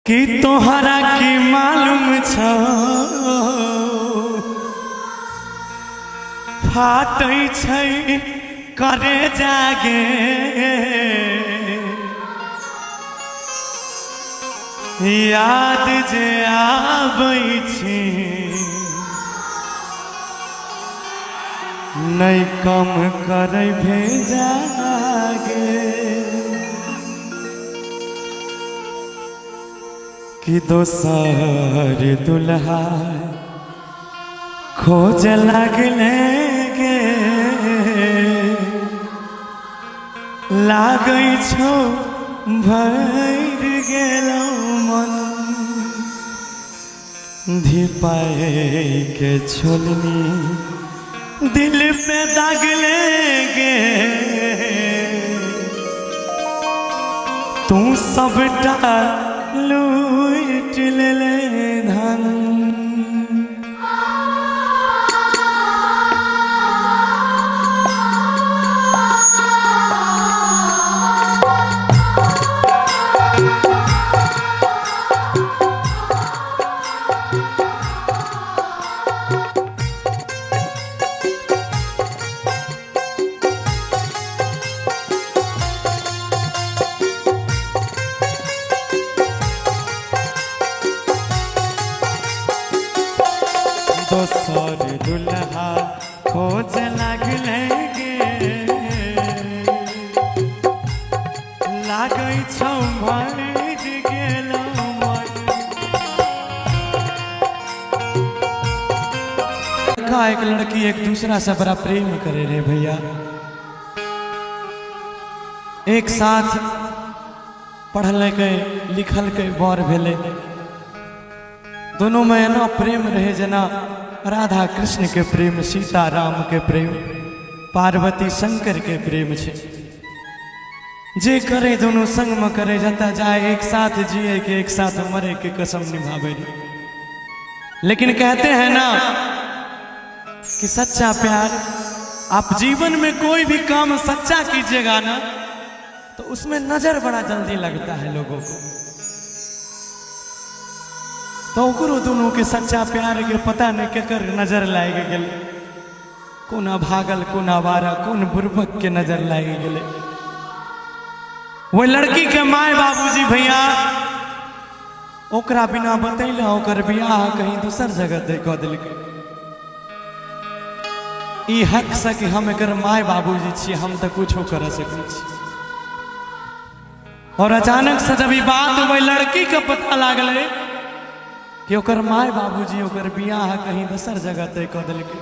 कि तोहरा की मालूम छौ फाटै छै करे जागे याद जे आबै छी नहि कम करै भेजा गे कि दोसर दुल्हा खोज लगले गे लागै छौ भरि गेलौ मन धिपाए के छोलनी दिल पे दागले गे तू सबटा लूट लेले धन। दोसर दुल्हा खोज लागले गे लागै छौ भरि गेलौ मन। लड़का एक लड़की एक दूसरा से बड़ा प्रेम करे रे भैया, एक साथ पढ़लकै लिखलकै बड़ भेलै, दोनों में एना प्रेम रहे जेना राधा कृष्ण के प्रेम, सीता राम के प्रेम, पार्वती शंकर के प्रेम छै। जे करे दोनों संग में करे, जता जाए एक साथ जिए के एक साथ मरे के कसम निभावे। लेकिन कहते हैं ना कि सच्चा प्यार, आप जीवन में कोई भी काम सच्चा कीजिएगा ना तो उसमें नजर बड़ा जल्दी लगता है लोगों को। तो ओकरो दोनों के सच्चा प्यार के पता नहीं केकर नजर लागि गेलै, कोन अभागल कोन आवारा कोन बुर्बक के नजर लागि गेलै। वो लड़की के माय बाबूजी भैया ओकरा बिना बतैला ओकर बियाह कहीं दोसर जगह दे कऽ देलकै। ई हक से कि हम एकर माय बाबूजी छी, हम तऽ कुछो कर सकै छी। और अचानक से जब ई बात ओहि लड़की के पता लागलै कि ओकर माय बाबूजी ओकर बियाह कहीं दोसर जगह तय कऽ देलकै,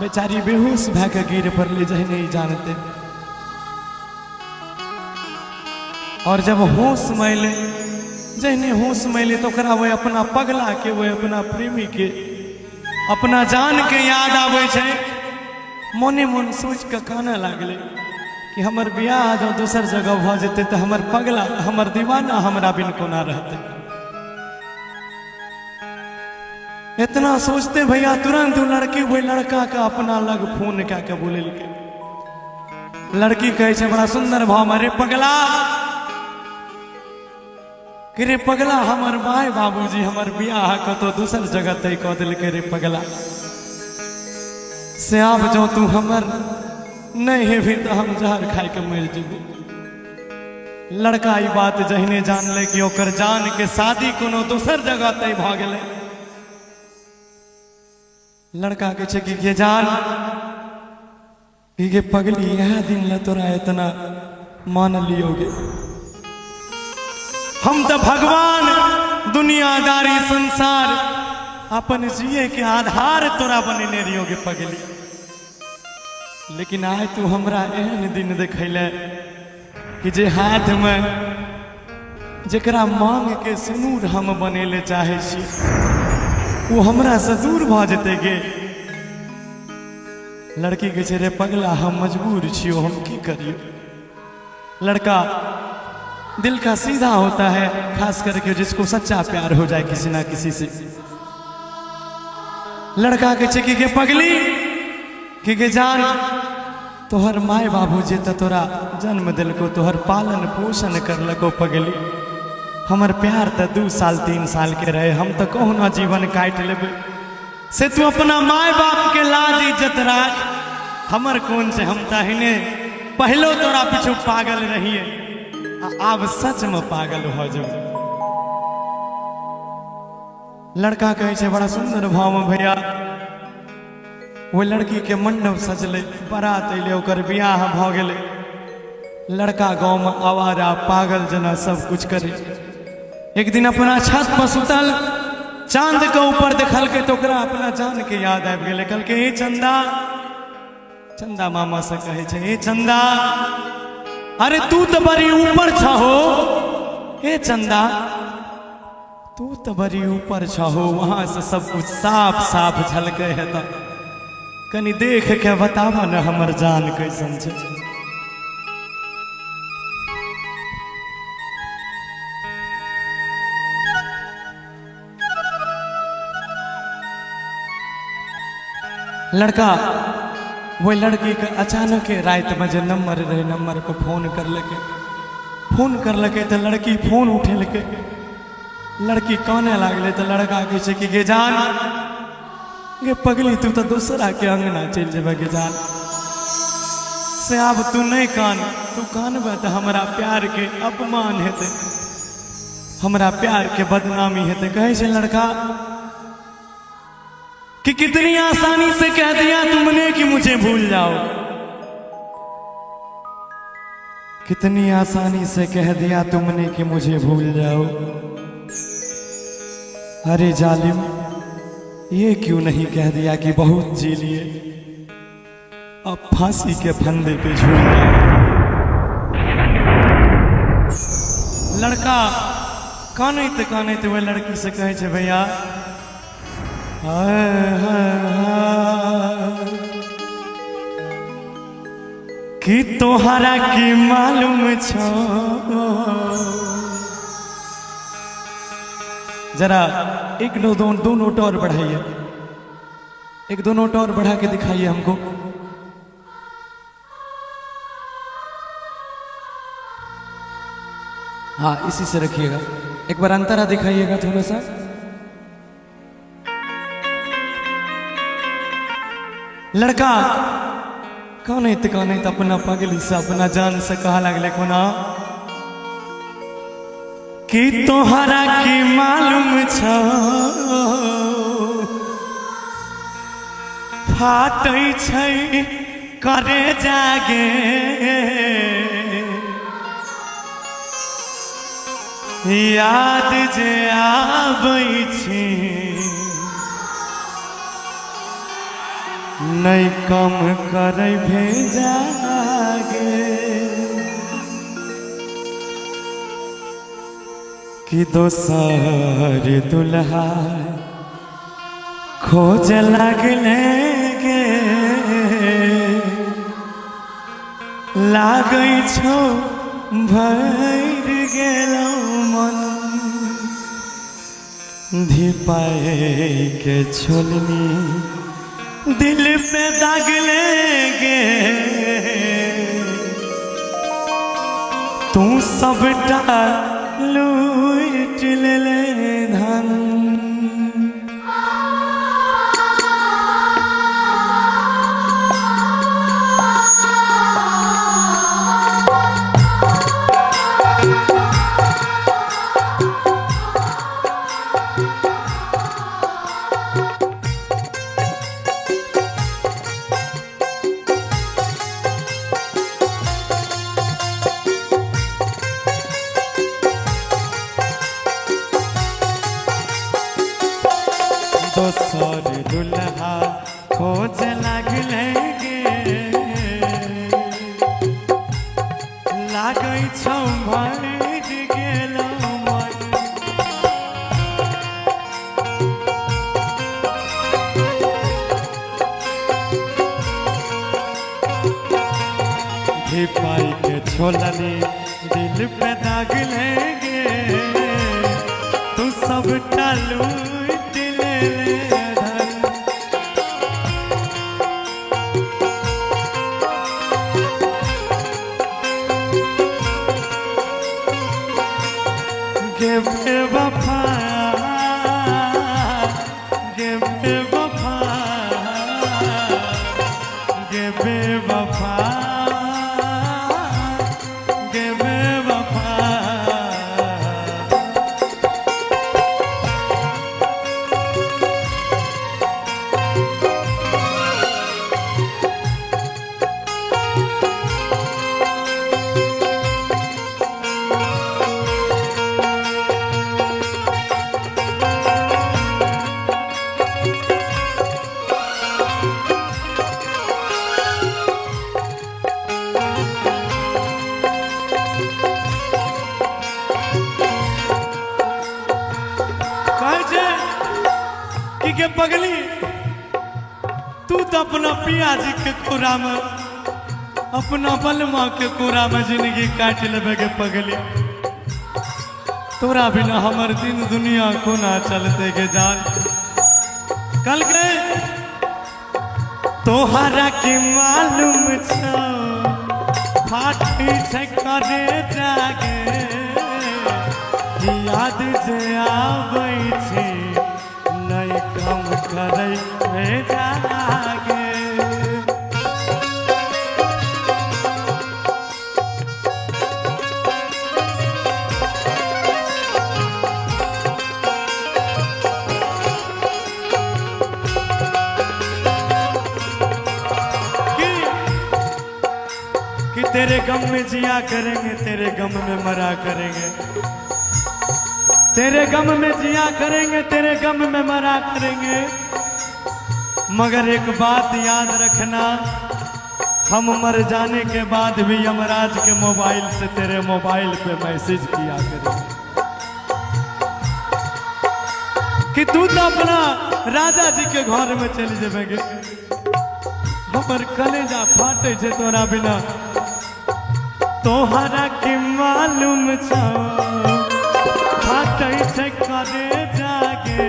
बेचारी बेहोश भए कऽ गिर पड़लै जहने ई जानते। और जब होश में अयलै, जहने होश में अयलै तऽ ओकरा ओहि अपना पगला के, ओहि अपना प्रेमी के, अपना जान के याद आबै छै। मोने मोन सोचि कऽ कानऽ लागलै कि हमर बियाह जँ दोसर जगह भऽ जेतै तऽ हमर पगला, हमर दीवाना हमरा बिन कोना रहतै। इतना सोचते भैया तुरंत ओ लड़की ओहि लड़का के अपना लग फोन कए के बोलेलकै। लड़की कहै छै बड़ा सुंदर भाव में, रे पगला, कि रे पगला हमर माय बाबूजी हमर बियाह कतौ दोसर जगह तय कऽ देलकै रे पगला, से आब जँ तू हमर नहि हेबही तऽ हम जहर खाय के मरि जेबो। लड़का ई बात जहिने जानलै कि ओकर जान के शादी कोनो दोसर जगह तय भऽ गेलै, लड़का कहै छै कि गे जान, कि गे पगली, इएह दिन ले तोरा इतना मान लियोगे, हम तऽ भगवान दुनियादारी संसार अपन जिए के आधार तोरा बनेने रहियोगे पगली, लेकिन आइ तू हमरा एहन दिन देखैले कि जे हाथ में जकरा मांग के सिनूर हम बनेले चाहे छी वो हमरा से दूर भऽ जेतै गे। लड़की कहै छै रे पगला हम मजबूर छियो, हम की करियो। लड़का दिल का सीधा होता है, खास करके जिसको सच्चा प्यार हो जाए किसी ना किसी से। लड़का कहै छै कि गे पगली, कि गे जान, तोहर माय बाबू जे तऽ तोरा जन्म देलको, तोहर पालन पोषण करलको पगली, हमर प्यार तऽ 2 साल 3 साल के रहे, हम तऽ कहुना जीवन काटि लेबै। से तू अपना माय बाप के लाज इज्जत राख, हमर कोन छै? हम तऽ अहिने पहलो तोरा पिछू पागल रहिए आ आब सच में पागल भऽ जेबै। लड़का कहै छै बड़ा सुंदर भाव में, भैया, ओहि लड़की के मंडप सजलै, बारात अयलै, ओकर बियाह भऽ गेलै। लड़का गाँवमे आवारा पागल जेना सब कुछ करे। एक दिन अपना छत पर सुतल चांद के ऊपर देखलकै तऽ ओकरा अपना जान के याद आबि गेलै। कहलकै, हे चंदा, चंदा मामा से कहै छै, हे चंदा, अरे तू तऽ बड़ी ऊपर छहो, हे चंदा, तू तऽ बड़ी ऊपर छहो, वहां से सब कुछ साफ साफ झलकै है, तऽ कनि देख के बताबऽ ने हमर जान कैसन छै। लड़का वही लड़की के अचानक रातिमे जे नंबर रहे, नंबर पर फोन करलकै। फोन करलकै तऽ लड़की फोन उठेलकै। लड़की काने लागलै तऽ लड़का कहै छै कि गे जान, गे पगली, तू तऽ दोसरा के अंगना चलि जेबे, गे जान, से आब तू नहि कान। तू कानबे तऽ हमरा प्यार के अपमान हेतै, हमरा प्यार के बदनामी हेतै। कहै छै लड़का कि कितनी आसानी से कह दिया तुमने कि मुझे भूल जाओ, कितनी आसानी से कह दिया तुमने कि मुझे भूल जाओ, अरे जालिम, ये क्यों नहीं कह दिया कि बहुत जी लिए, अब फांसी के फंदे पे झूल जाओ। लड़का कानैत कानैत ओहि लड़की से कहै छै, भैया, हाय हाय हाय, कि तोहरा की मालूम छो। जरा एक दो दो, दो नोट और बढ़ाइए, एक दो नोट और बढ़ा के दिखाइए हमको। हाँ, इसी से रखिएगा। एक बार अंतरा दिखाइएगा थोड़ा सा। लड़का कानैत कानैत अपना पगली से, अपना जान से कहा लगले कोना कि तोहरा की मालूम छो, फाटै छै करे जागे, याद जे आबै छी, नहि कम करै भेजा गे, कि दोसर दुल्हा खोज लगले गे, लागै छौ भरि गेलौ मन, धिपाए के छोलनी दिल पे दागले गे, तू सबटा लूट लेले धन। दोसर दुल्हा खोज लागले गे, लागै छौ भरि गेलौ मन। धिपाई के छोलनी दिल पे दाग लेंगे, तू सबटा लूट ले ले धन। गे बेवफा, गे बेवफा, गे बेवफा, गे बेवफा। कहै छै कि के पगली, तू तो अपना पिया जी के कोरा में, अपना बलमा के कोरा में जिंदगी काटि लेबे के पगली। तोरा बिना हमर दिन दुनिया कोना चलते के जान। कल के तोहरा की मालूम छौ फाटी छै करे जागे, याद जे आबै छै नहि कम करै जागे। कि तेरे गम में जिया करेंगे, तेरे गम में मरा करेंगे, तेरे गम में जिया करेंगे, तेरे गम में मरा करेंगे, मगर एक बात याद रखना, हम मर जाने के बाद भी यमराज के मोबाइल से तेरे मोबाइल पे मैसेज किया करेंगे कि तू तो अपना राजा जी के घर में चल जेबेगे, हमर कलेजा फाटे छे तोरा बिना। तोहरा की मालूम छौ फाटै छै करे जागे,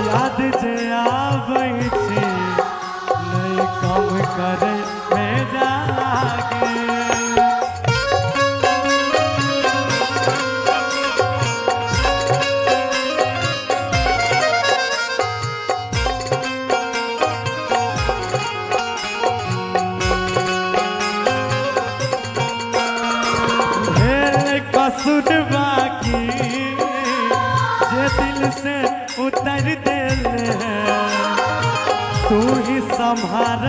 याद जे आबै छै नहि कम करै जागे। भेल कसूर बाकी जे दिल से उतर देले, तू ही संभार